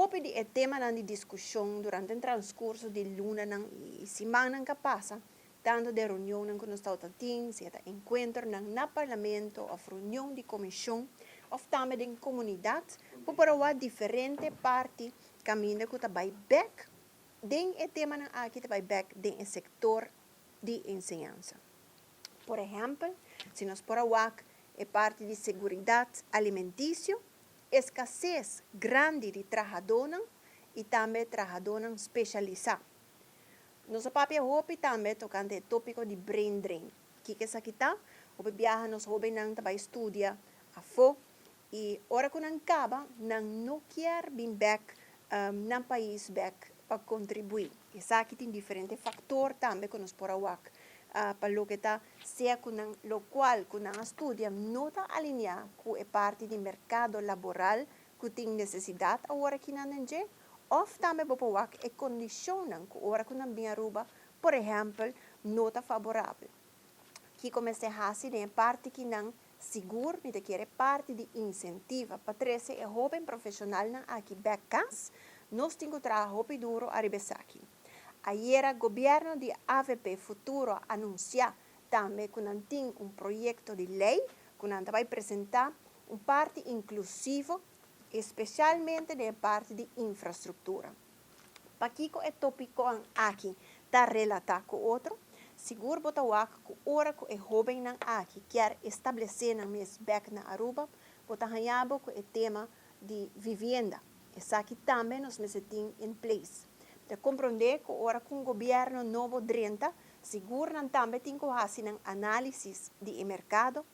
Hopi di e temanan di diskushon durante e transkurso di lunanan i simannan ku a pasa, tantu den reunionnan ku nos tabata tin, sea ta enkuentronan na Parlamento òf reunion di komishon òf tambe den komunidat, bo por a wak diferente parti kaminda ku ta bai bèk den e temanan aki, ta bai bèk den e sektor di enseñansa. Por ehèmpel, si nos por a wak e parti di seguridat alimentisio, eskases grandi di trahadónan i tambe trahadónan spesialisá. Nos a papia hopi tambe tokante e tópiko di brain drain. Kiko esaki ta? Hopi biaha nos hóbennan ta bai studia afó i ora ku nan kaba nan no kier bin bèk nan pais bèk pa kontribuí. Esaki tin diferente faktor tambe ku nos por a wak pa loke ta sea ku nan lokual ku nan a studia no ta alineá ku e parti di merkado laboral ku tin nesesidat awor aki nan den dje, òf tambe bo por wak e kondishonnan ku ora ku nan bin Aruba, por ehèmpel, no ta faborabel. Kiko mester hasi den e parti ki nan sigur mi ta kier e parti di insentiva pa trese e hóben profeshonalnan aki bèk kas, nos tin ku traha hopi duro ariba esaki. Ayera gobièrnu di avp Futuro a anunsiá tambe ku nan tin un proyekto di lei ku nan ta bai presentá un parti inklusivo, espesialmente den e parti di infrastruktura. Pakiko e topikonan aki ta relatá ku otro? Sigur bo ta wak ku ora ku e hóbennan aki kier establesé nan mes bèk na Aruba, bo ta haña bo ku e tema di vivienda. Esaki tambe nos mester tin in place. Ta komprondé ku ora ku un gobièrnu nobo drenta, sigur nan tambe tin ku hasi nan análisis di e merkado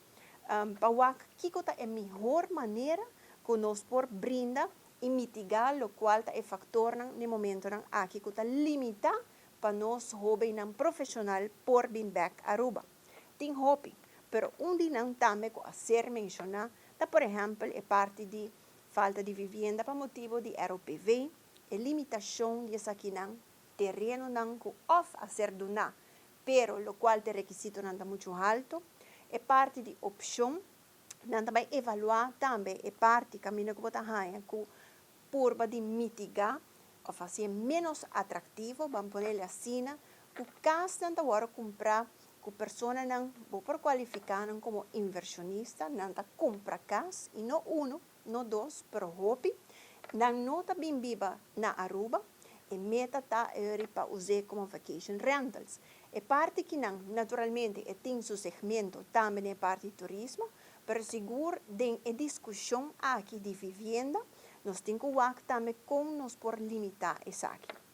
pa wak kiko ta e mihor manera ku nos por brinda i mitigá lokual ta e faktornan n'e momentonan aki ku ta limitá pa nos hóbennan profeshonal por bin bèk Aruba. Tin hopi, pero un di nan tambe ku a ser menshoná ta por ehèmpel e parti di falta di vivienda pa motibu di ROPV, e limitashon di esakinan, terenonan ku òf a ser duná pero lokual ta e rekisitonan ta muchu haltu, e parti di opshon, nan ta bai evaluá tambe e parti kaminda ku bo ta haña ku purba di mitigá òf hasié ménos atraktivo, ban ponele asina, ku kasnan ta wòrdu kumprá ku personanan bo por kualifiká nan komo invershonista, nan ta kumpra kas i no unu, no dos, pero hopi, nan no ta bin biba na Aruba, e meta ta eri pa us'é komo vacation rentals. E parti kinan, naturalmente e tin su segmento tambe den e parti di turismo, pero sigur den e diskushon aki di vivienda, nos tin ku wak tambe kon nos por limitá esaki.